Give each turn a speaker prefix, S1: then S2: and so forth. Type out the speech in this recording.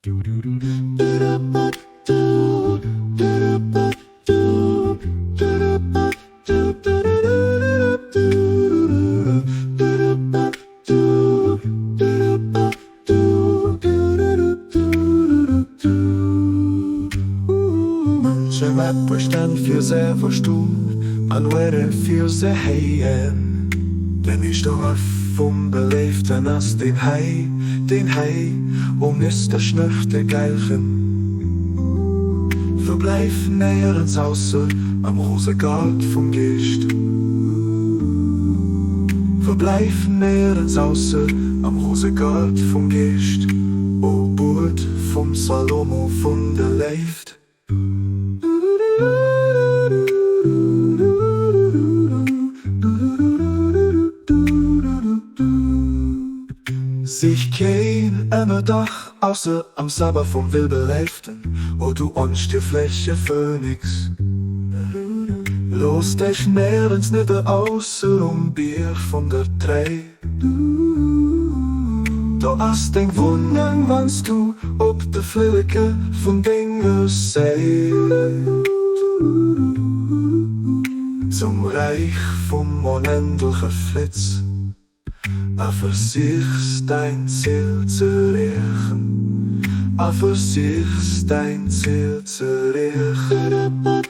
S1: Muncher matbruecht fir se verstoen an huere fir se héien. Den éischte vum Beléiften ass deen hei, deen hei, o Mister Schnëchtegeilchen. Verbleif néierens ausser am rose Gaart vum Geescht. Verbleif néierens ausser am rose Gaart vum Geescht, o Buet vum Salomo vun der Léift. Sich keen Ënnerdach ausser am Sabbat vum Willbeléiften, o du onstierfleche Phönix. Looss dech néierens nidder ausser um Bierg vun der Tréi. Do ass deng Wunneng, wann s du op de Flilleke vun denger Séil zum Räich vum onendleche flitts a versichs däin Zil z'erreechen, a versichs däin Zil z'erreechen.